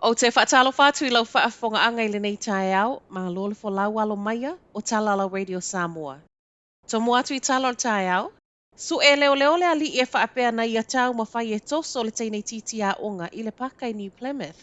Ou te faatalofa atu i lau faafofogaaga i lenei taeao, malo le folau alo maia o tala a lau Radio Samoa. Tomo atu i tala o le taeao, Suʻe leoleo le alii e faapea na ia taumafai e toso le teineitiiti aoga i le paka i New Plymouth.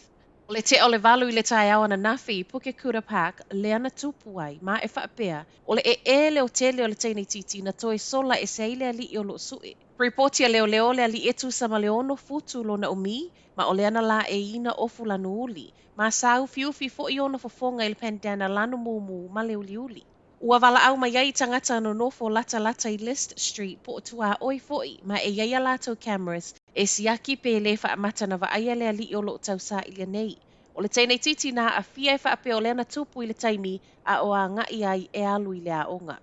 O le tea o le 8 i le taeao ananafi i Pukekura Park lea na tupu ai, ma e faapea, o le ee leotele o le teineitiiti na toe sola ese ai le alii o loo suʻe. Ripoti a leoleo le alii e tusa ma le 6 futu lona umi, ma o lea na laeiina ofu lanu uli, ma sāufiufi foi ona fofoga i le bandana lanu mumu ma le uliuli. Ua valaau mai ai tagata nonofo latalata i List Street po o tuaoi foi ma e i ai a latou cameras e siaki pe lē faamata na vaaia le alii o loo tausaili nei. O le teineitiiti na aafia e faapea o lea na tupu i le taimi a o agaʻi ai e alu i le aoga.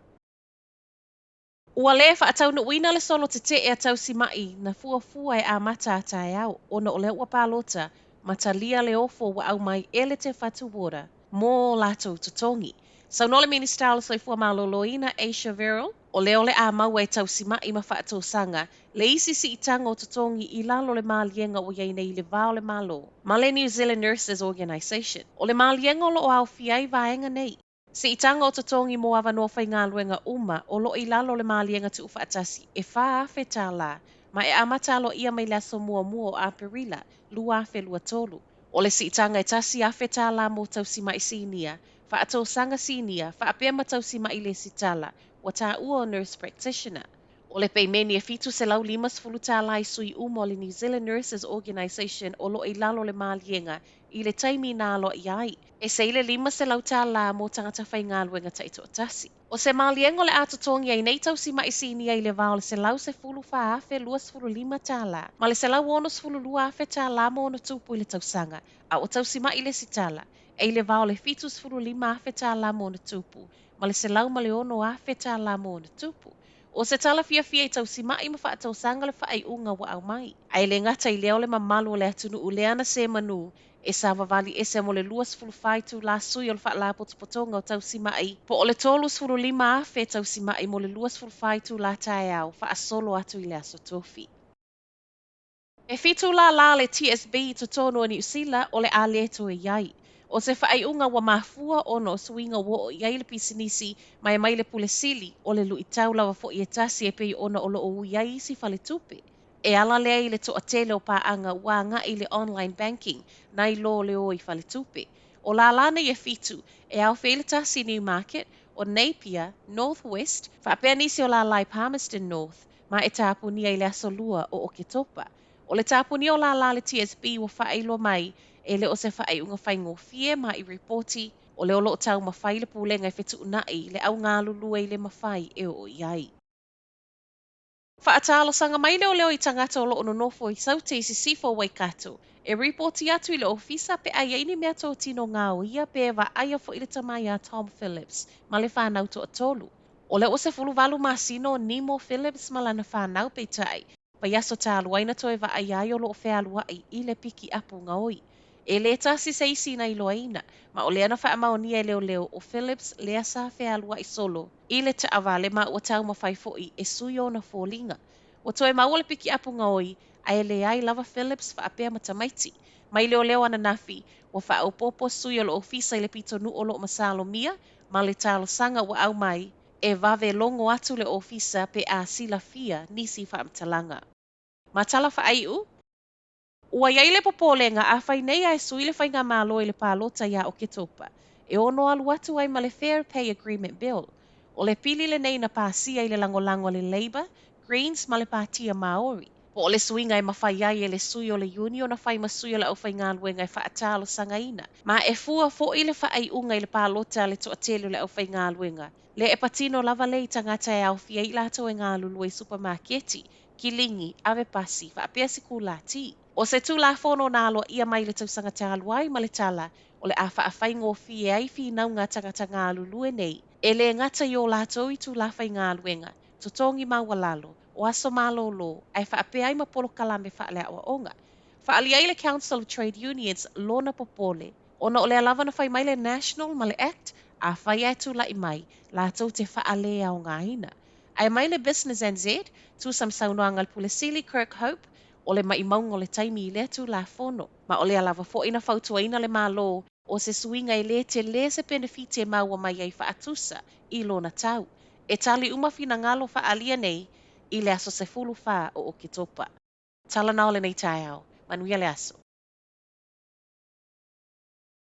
Ua lē faataunuuina le solo tetee a tausimaʻi na fuafua e amata a taeao ona o lea ua palota ma talia le ofo ua aumai e le Te Whatu Ora mō latou totogi. Saunoa le Minista o le Soifua Maloloina Asia Verrall, o lea o le a maua e tausimaʻi ma faatausaga le isi siitaga o totogi i lalo le maliega ua iai nei i le va o le Malo ma le New Zealand Nurses Organisation. O le maliega o loo aofia ai vaega nei: Siitaga o totogi mo avanoa faigaluega uma o loo i lalo le maliega tuufaatasi e $4,000 ma e amata aloaia mai le aso 1 o Aperila 2023. O le siitaga e $1,000 mo tausimaʻi sinia, faatausaga sinia, faapea ma tausimaʻi lesitala, ua taua o nurse practitioner. O le peimeni e $750 i sui uma o le New Zealand Nurses Organisation o loo i lalo le maliega i le taimi na aloaia ai. E se i le $500 mo tagata faigaluega taitoatasi. O se maliega o le a totogi ai nei tausimaʻi sinia i le va o le $114,025 ma le $162,000 ma ona tupu i le tausaga, a o tausimaʻi lesitala, e i le va o le $75,000 ma ona tupu ma le $106,000 ma ona tupu. O se tala fiafia i tausimaʻi ma faatausaga le faaiuga ua aumai. Ae le gata i lea o le mamalu o le atunuu lea na se manu e savavali ese mo le 24 itulā sui o le faalapotopotoga o tausimaʻi po o le 35,000 tausimaʻi mo le 24 itulā taeao faasolo atu i le aso Tofi. E 7 lālā le TSB i totonu o Niu Sila o le a le toe i ai. O se faaiuga ua mafua ona o suiga ua oo i ai le pisinisi ma e mai le Pule Sili o le luitau lava foi e tasi e pei ona o loo ui ai isi faletupe. E ala lea i le toatele o paaga ua agai i le online banking nai lo le o i faletupe. O lālā nei e 7 e aofia ai le tasi Newmarket, o Napier, North West, faapea nisi o lālā i Palmerston North, ma e tapunia i le aso 2 o Oketopa. O le tapunia o lālā le TSB ua faailoa mai e le o se faaiuga faigofie ma i ripoti o le o loo taumafai le pulega e fetuunai le augalulue i le mafai e oo i ai. Faatalosaga mai leoleo i tagata o loo nonofo i Saute i sisifo o Waikato e ripoti atu i le ofisa pe a i ai ni mea totino gaoia pe vaaia foi le tama ia Tom Phillips ma le fanau toatolu. O lea ua 18 masina o Nemo Phillips ma lana fanau peitai, vaiaso talu ai na toe vaaia ai o loo fealuai i le piki apu gaoi. E le tasi se isi na iloaina, ma o lea na faamaonia e leoleo o Phillips lea sa fealuai solo i le taavale ma ua taumafai foi e sui ona foliga. Ua toe maua le piki apu gaoi, ae leai lava Phillips faapea ma tamaiti. Mai leoleo ananafi, ua faaopoopo sui o le ofisa i le pitonuu o loo masalomia ma le talosaga ua aumai e vave logo atu le ofisa pe a silafia nisi faamatalaga. Ma tala faaiu, ua i ai le popolega afai nei ae sui le faigamalo i le palota ia Oketopa, e ono alu atu ai ma le Fair Pay Agreement Bill. O le pili lenei na pasia i le lagolago a le Labour, Greens ma le Patia Maori. Po o le suiga e mafai ai e le sui o le iuni ona fai ma sui o le aufaigaluega e faatalosagaina. Ma e fua foi le faaiuga i le palota a le toatele o le aufaigaluega. Lea e patino lava le i tagata e aofia ai latou e galulue i supamaketi, kiligi, ave pasi, faapea sikulati. O se tulafono na aloaia mai le tausaga talu ai ma le tala o le a faafaigofie ai finauga a tagata galulue nei. E le gata i o latou itulā faigaluega, totogi maualalo, o aso malōlō, ae faapea ai ma polokalame faaleaoaoga. Faaalia ai le Council of Trade Unions lona popole, ona o lea lava na fai mai le National ma le Act, afai ae tulai mai, latou te faaleaogaina. Ae mai le Business NZ, tusa ma saunoaga a le Pule Sili Kirk Hope, o le maʻimauga o le taimi i lea Tulafono, ma o lea lava foi na fautuaina le Malo o se suiga e lē telē se penefiti e maua mai ai faatusa i lona tau. E tali uma finagalo faaalia nei i le aso 14 o Oketopa. Tala na o lenei taeao. Manuia le aso.